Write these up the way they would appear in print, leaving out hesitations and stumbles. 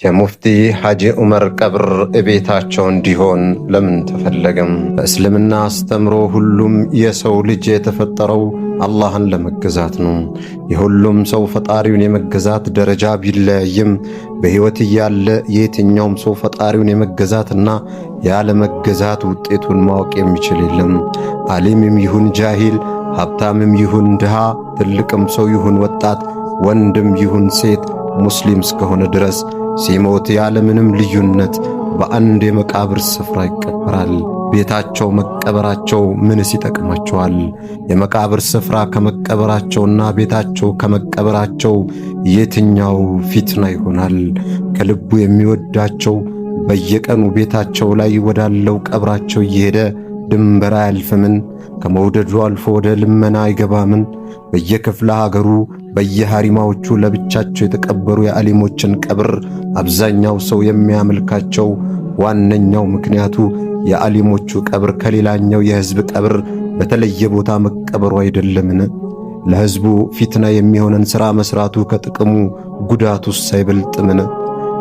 የሙፍቲ ሐጂ ዑመር ቀብር እቤታቸው እንዲሆን ለምን ተፈለገም? በእስልምና አስተምሮ ሁሉም የሰው ልጅ የተፈጠረው አላህን ለመገዛት ነው። የሁሉም ሰው ፈጣሪውን የመገዛት ደረጃ ቢለያይም በሕይወት እያለ የየትኛውም ሰው ፈጣሪውን የመገዛትና ያለመገዛት ውጤቱን ማወቅ የሚችል የለም። ዓሊምም ይሁን ጃሂል፣ ሀብታምም ይሁን ድሃ፣ ትልቅም ሰው ይሁን ወጣት፣ ወንድም ይሁን ሴት ሙስሊም እስከሆነ ድረስ ሲሞት ያለምንም ልዩነት በአንድ የመቃብር ስፍራ ይቀበራል። ቤታቸው መቀበራቸው ምንስ ይጠቅማቸዋል? የመቃብር ስፍራ ከመቀበራቸውና ቤታቸው ከመቀበራቸው የትኛው ፊትና ይሆናል? ከልቡ የሚወዳቸው በየቀኑ ቤታቸው ላይ ወዳለው ቀብራቸው እየሄደ ድንበር አያልፍምን? ከመውደዱ አልፎ ወደ ልመና አይገባምን? በየክፍለ ሀገሩ በየሐሪማዎቹ ለብቻቸው የተቀበሩ የዓሊሞችን ቀብር አብዛኛው ሰው የሚያመልካቸው ዋነኛው ምክንያቱ የዓሊሞቹ ቀብር ከሌላኛው የሕዝብ ቀብር በተለየ ቦታ መቀበሩ አይደለምን? ለሕዝቡ ፊትና የሚሆነን ሥራ መሥራቱ ከጥቅሙ ጉዳቱስ አይበልጥምን?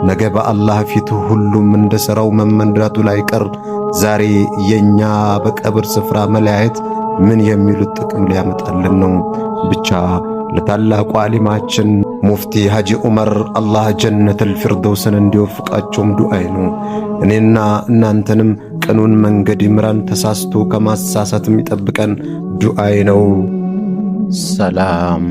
ነገ በአላህ ፊት ሁሉም እንደ ሥራው መመንዳቱ ላይቀር ዛሬ የኛ በቀብር ስፍራ መለያየት ምን የሚሉት ጥቅም ሊያመጣልን ነው? ብቻ ለታላቁ ዓሊማችን ሙፍቲ ሐጂ ዑመር አላህ ጀነተል ፊርደውስን እንዲወፍቃቸውም ዱዓዬ ነው። እኔና እናንተንም ቅኑን መንገድ ይምራን፣ ተሳስቶ ከማሳሳትም ይጠብቀን ዱዓዬ ነው። ሰላም።